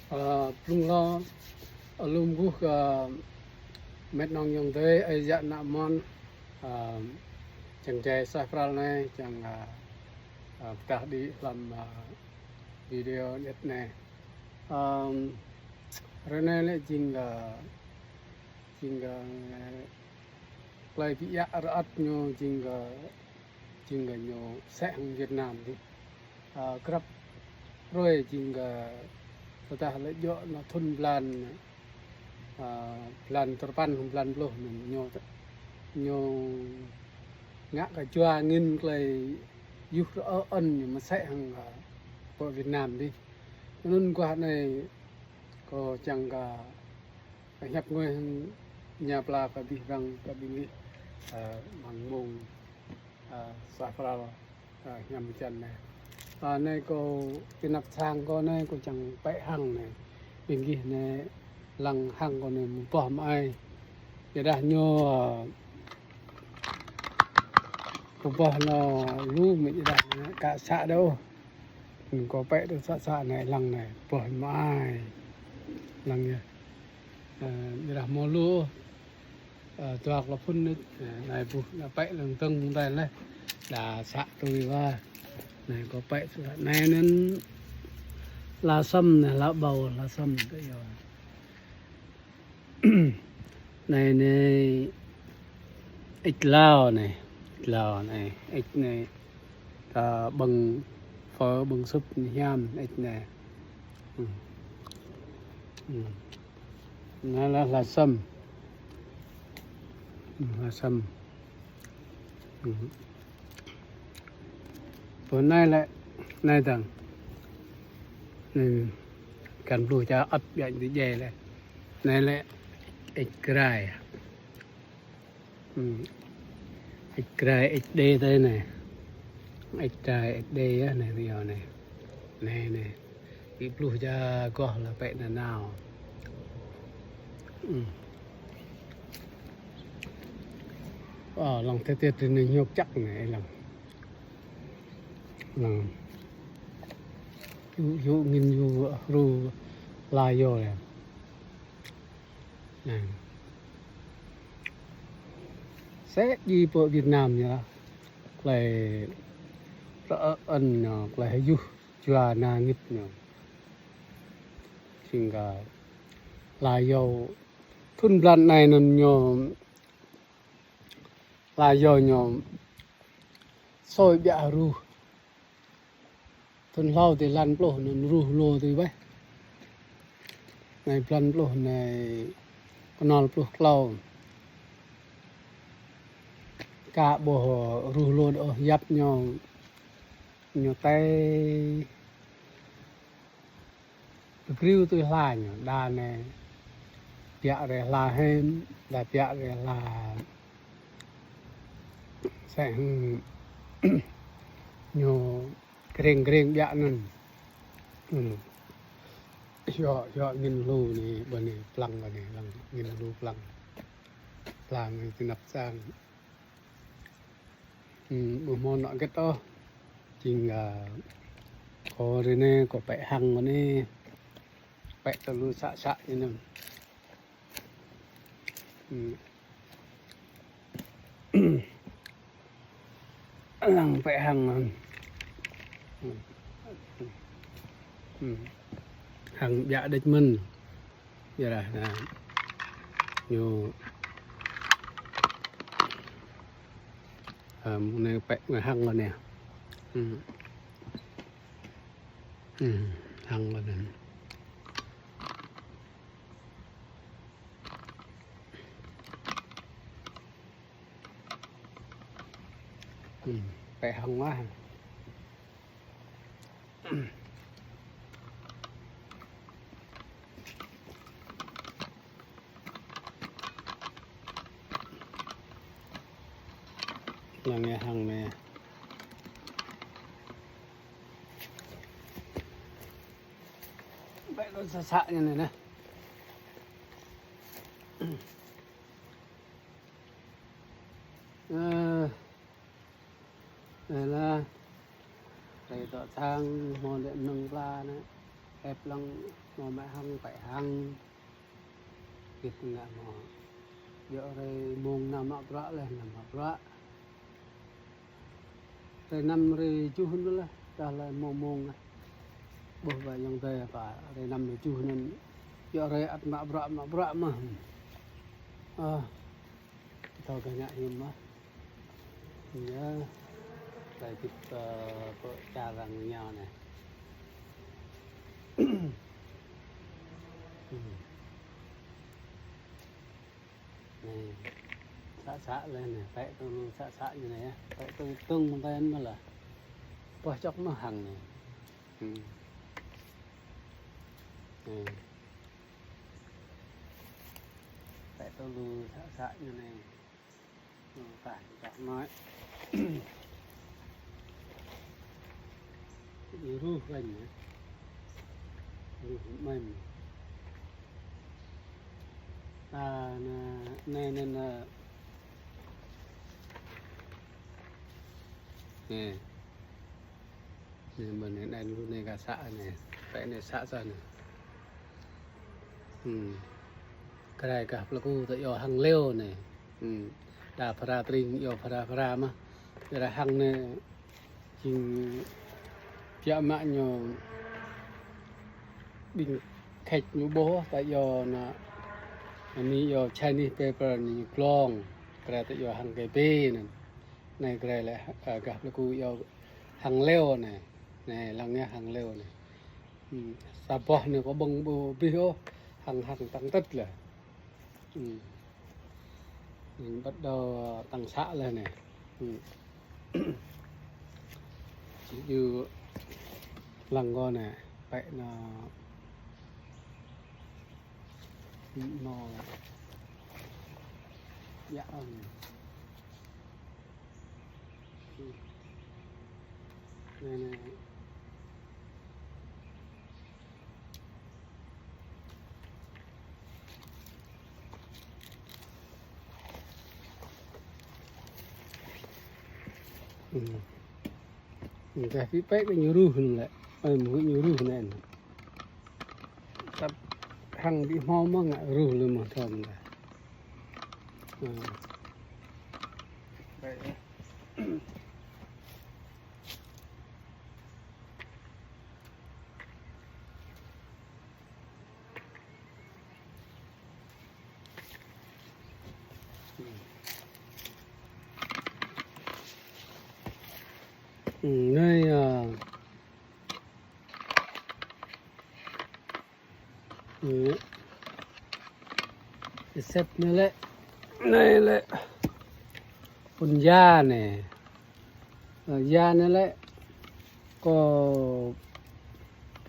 Plungla alum gu ka met nong yong te ai dạ nạ mon chàng trai sa pral này chẳng ta đi làm video net này rồi này lại chính là lại bị dạ rợt nhô chính là nhô sẽ Việt Nam đi ครับrồi chính là ta lại dọ nó thun plan plan terpan plan bloh nhô nhô ngã cả chua nghìn lại giúp đỡ ân nhưng mà sẽ hàng của Việt Nam đi nên qua này có chẳng cả nhập người nhà pla cả bị răng cả bị nghĩ bằng mùng safra nhằm chân này này cô cái nắp sang cô này cô chẳng bẽ hằng này mình nghĩ này lăng hằng còn này bỏ ai để đã nhô bỏ nó lu mình đã cả xã đâu mình có bẽ được xã xã này lăng này bỏ mai lăng này như là mò lu toạc là phun này bu là bẽ lăng tông đây này là xã tôi và này có bẽ này nên là sâm này là bầu là sâm cái rồi này này ít lao này ít lao này ít này ta bằng phở bằng súp hiam ít này này là sâm là sâm bữa nay lại này thằng này cần lùi cho ấp dạy đi về này này lại ít cái ít cái ít đê đây này ít trái ít đê này bây giờ này này này bị lùi cho có là vậy là nào lòng thế tiệt thì mình nhục chắc này lòng lòng yu nghìn yu ru la yo này này sẽ đi bộ Việt Nam nhỉ lại rõ ân lại yu chùa na nghịch nhỉ chính là là yo thun lần này nó nhom là yo nhom soi bia ru thun lau thì lan plo nó ru lô thì vậy này plan plo này con plo cloud cả bộ ru lô đó dập nhau nhau tay riu tôi là nhở đà này bịa rồi là hem là bịa rồi là sẽ nhiều green green bịa nên yo yo nghìn lu này bên này plăng bên này lăng nghìn lu plăng plăng thì nắp sang bữa môn nọ cái to chính là có rồi nè có bẹ hăng rồi nè bẹ tao lu xạ xạ như này lăng bẹ hăng hăng dạ địch mình giờ là nhiều này bẹ người hăng rồi nè hăng rồi nè bẹ hăng quá là nghe hàng nè bẹ nó xạ xạ như này nè đây là đây tỏ thang mò điện nâng la này ép lăng mò mẹ hăng phải hăng kịp ngạ mò giờ rồi mùng năm ập rạ lên nằm ập rạ rồi năm rồi chú hôn nữa ta là mò mùng bố và dòng về và rồi năm rồi chú nên giờ rồi ập mạ bạ mà à tao cái ngại hiểm mà nhớ lại kịp cha rằng nhau này này xã xã lên này vẽ tôi xã xã như này vẽ tôi tương lên mà là bỏ chóc nó hằng này. Vẽ tôi lu xã xã như này phải chọc nói ru gần nhé ru mềm à này nên là nè mình này luôn này cả xã này vẽ này xã ra này cái này cả là cô tự do hàng leo này đà phara trinh yo phara phara mà cái là hàng này chính chợ mạng nhiều bình khách nhiều bố tại do là มี yo Chinese paper นี่กล้องกระแต่ yo หังเกเป้นั่นในกระแหละกับแล้วกู yo หังเร็วนี่ในหลังเนี้ยหังเร็วนี่ซาบอเนี่ยก็บังบูบิโอหังหังตั้งตัดเลยmình bắt đầu tăng xã lên này chỉ như lăng con này vậy là nó dạ này này cái phía bếp cái nhiều ru hơn lại mũi nhiều ru này tập hàng bị ho mà ngại ru luôn mà thầm này vậy nơi xếp nữa lại này lại ปุ่นยาเนี่ยยานั่นแหละก็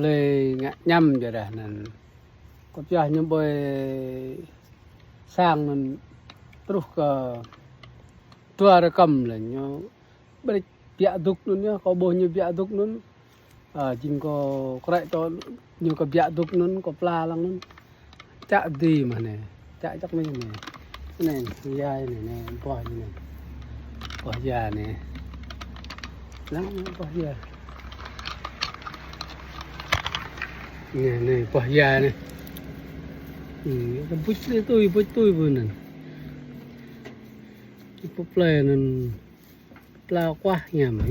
เลยงะย่ำอยู่ได้นั่นก็จะยังบ่สร้างมันตรุก็ตัวระกำเลยเนาะบ่ได้ viaduct luôn nhá có bao nhiêu viaduct luôn à chính có cái to nhiều cái viaduct luôn có pla lăng luôn chạ gì mà này chạ chắc mình này này dài này này bỏ như này bỏ già này lắm bỏ già này này bỏ già này cái bút tôi vừa này cái bút này ปลากว่าเนี่ยไหม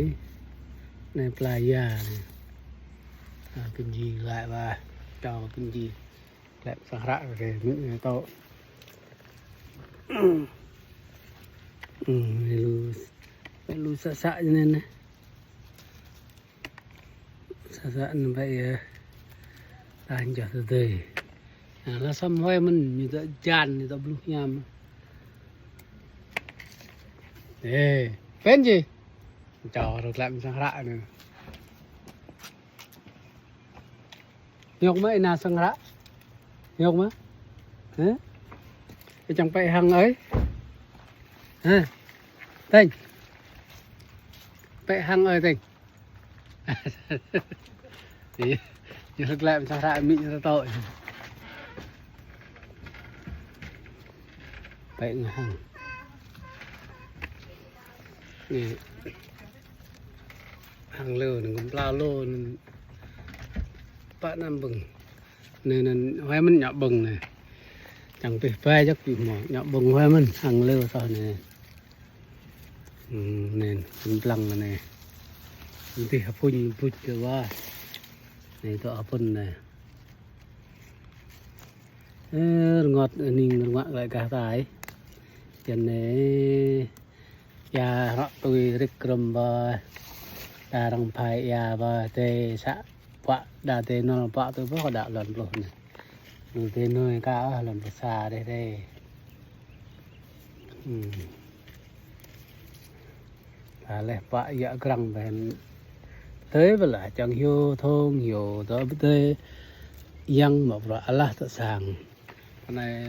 ในปลายาเนี่ยกินยีหลายว่าเจ้ากินยีแหละสังระเลยนี่โตไม่รู้ไม่รู้สะสะอย่างนั้นนะสะสะนั่นไปตายจะเลยแล้วซ้ำไว้มันมีแต่จานมีแต่บลูยามเอ้เป็นจีจอรถแหลมสังระเนี่ยยกไหมนาสังระยกไหมฮะไปจังไปหังเอ้ยฮะเต้นไปหังเอ้ยเต้นนี่ยกแหลมสังระมีจะโตไปหังนี่หางเลือหนึ่งปลาโลนึง Pa nam bừng này là hoa mình nhỏ bừng này chẳng bị phai chắc bị mỏ nhỏ bừng hoa mình hàng lưu sao này này lăng này thì phun phun cái ba này tôi phun này ngọt ninh ngọt lại cả tải chân này ya rọ tôi rất cầm ba ta đang phải ya ba tê xã ปะดาเตนอนปะตัวพ่อดาหล่อนปลดนี่ดูเตนอยก้าหล่อนภาษาได้ได้là lạiปะdạ grăng về tới và lại chẳng hiểu thôn hiểu đó tới yang mà rồi Allah tự sàng cái này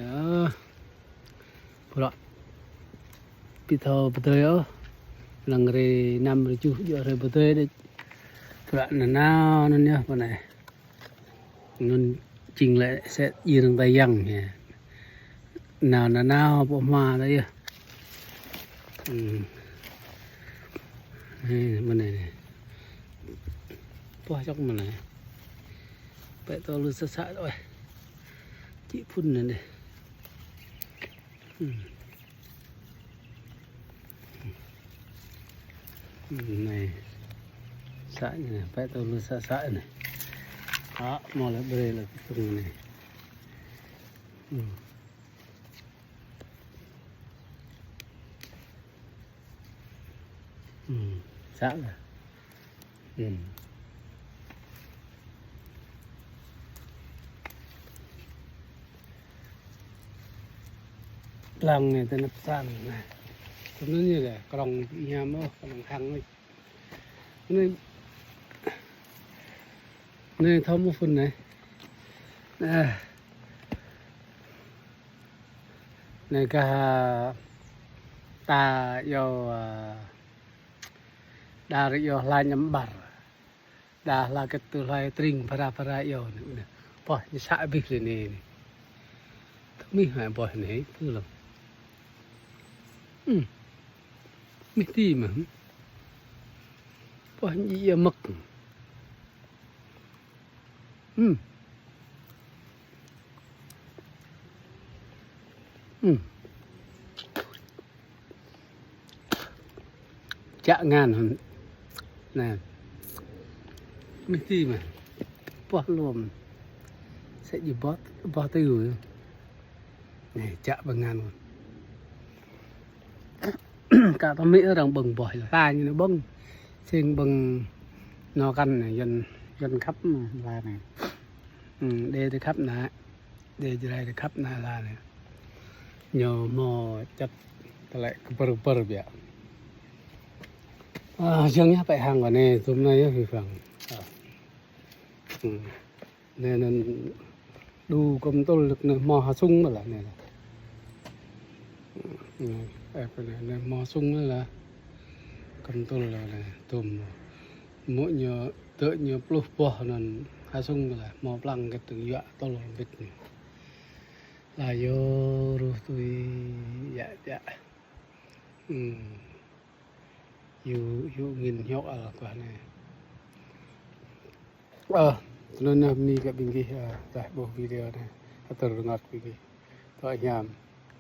rồi bị thơ tới ơ lần rồi năm rồi chú giờ rồi tới đấy rồi là nào nó nhá cái này nó chính lại sẽ yên tay yang nhỉ nào là nào bộ mà đấy bên này này bỏ trong mà này vậy to luôn sợ sợ rồi chị phun này này này sợ này vậy to luôn sợ sợ này đó mò lại bơi là cái thùng này sợ rồi lăng này tên là sang này cũng nó như là còng nhà mơ còng hàng này nên nên thơm một phần này này cả ta yêu đà yêu la nhắm bar đà la cái từ la trinh para para yêu nữa bỏ như xã bị lên này mi hải bỏ này cứ làm mi ti mà bỏ như mực chạ ngàn nè mi ti mà bỏ luôn sẽ gì bỏ bỏ tới rồi này chạ bằng ngàn luôn cả tao mỹ rằng bừng bỏ là như nó bưng xin bừng nó căn này dân dân khắp là này đê thì khắp nè đê thì đây thì khắp nè là này nhiều mò chặt lại bờ bờ bịa à chẳng nhá phải hàng vào này tụm này thì phẳng nên nên đu công tôi lực này mò sung mà là này là mò sung là cầm tôi là này tùm mỗi nhờ tự nhờ plus bỏ nên hà sung là mò lăng cái từng dọa tôi là vịt này là vô rồi tôi dạ dạ yêu yêu nghìn hiệu ở quả này nên mi cái bình kia tại bộ video này tôi ngọt bình kia tôi nhầm.